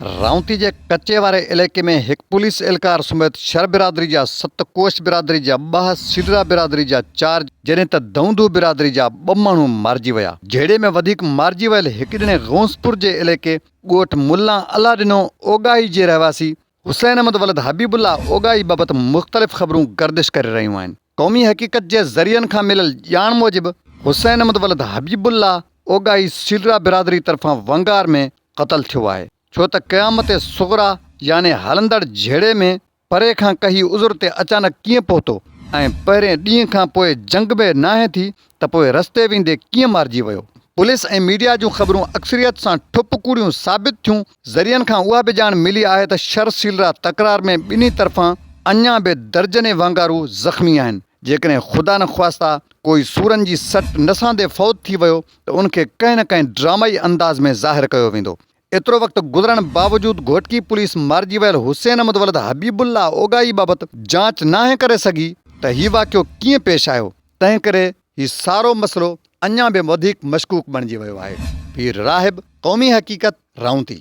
رائونتي جي ڪچي واري علائقي ۾ هڪ پوليس اهلڪار سميت شر برادري جا ست، ڪوش برادري جا ٻه، سيلرا برادري جا چار جڏهن ته دئوندو برادري جا ٻه ماڻهو مارجي ويا. جهيڙي ۾ وڌيڪ مارجي ويل هڪ ڄڻي غوثپور جي علائقي ڳوٺ ملان الله ڏنو اوڳاهي جي رهواسي حسين احمد ولد حبيب الله اوڳاهي بابت مختلف خبرون گردش ڪري رهيون آهن. قومي حقيقت جي ذريعن کان مليل ڄاڻ موجب حسين احمد ولد حبيب الله اوڳاهي سيلرا برادري طرفان ونگار ۾ قتل ٿيو آهي ڇو ته قيامت صغريٰ يعني هلندڙ جهيڙي ۾ پري کان ڪهي عذر تي اچانڪ ڪيئن پهتو ۽ پهرين ڏينهن کان پوء جنگ به ناهي ٿي ته پوء رستي ويندي ڪيئن مارجي ويو؟ پوليس ۽ ميڊيا جون خبرون اڪثريت سان ٺپ ڪوڙيون ثابت ٿيون، ذريعن کان اها به ڄاڻ ملي آهي ته شھر سيلرا تڪرار ۾ ٻنهي طرفان اڃا به درجنين وانگارو زخمي آهن، جيڪڏهن خدا نخواسته ڪوئي سورن جي سٽ نه سهندي فوت ٿي ويو ته ان کي ڪنهن نه ڪنهن ڊرامائي انداز ۾ ظاهر ڪيو ويندو. ايترو وقت گذرڻ باوجود گهوٽڪي پوليس مارجي ويل حسين احمد ولد حبيب الله اوڳاهي بابت جاچ ناهي ڪري سگهي ته هي واقعو ڪيئن پيش آيو، تنهن ڪري هي سارو مسئلو اڃا به وڌيڪ مشڪوڪ بڻجي ويو آهي. پير راهب، قومي حقيقت، رائونتي.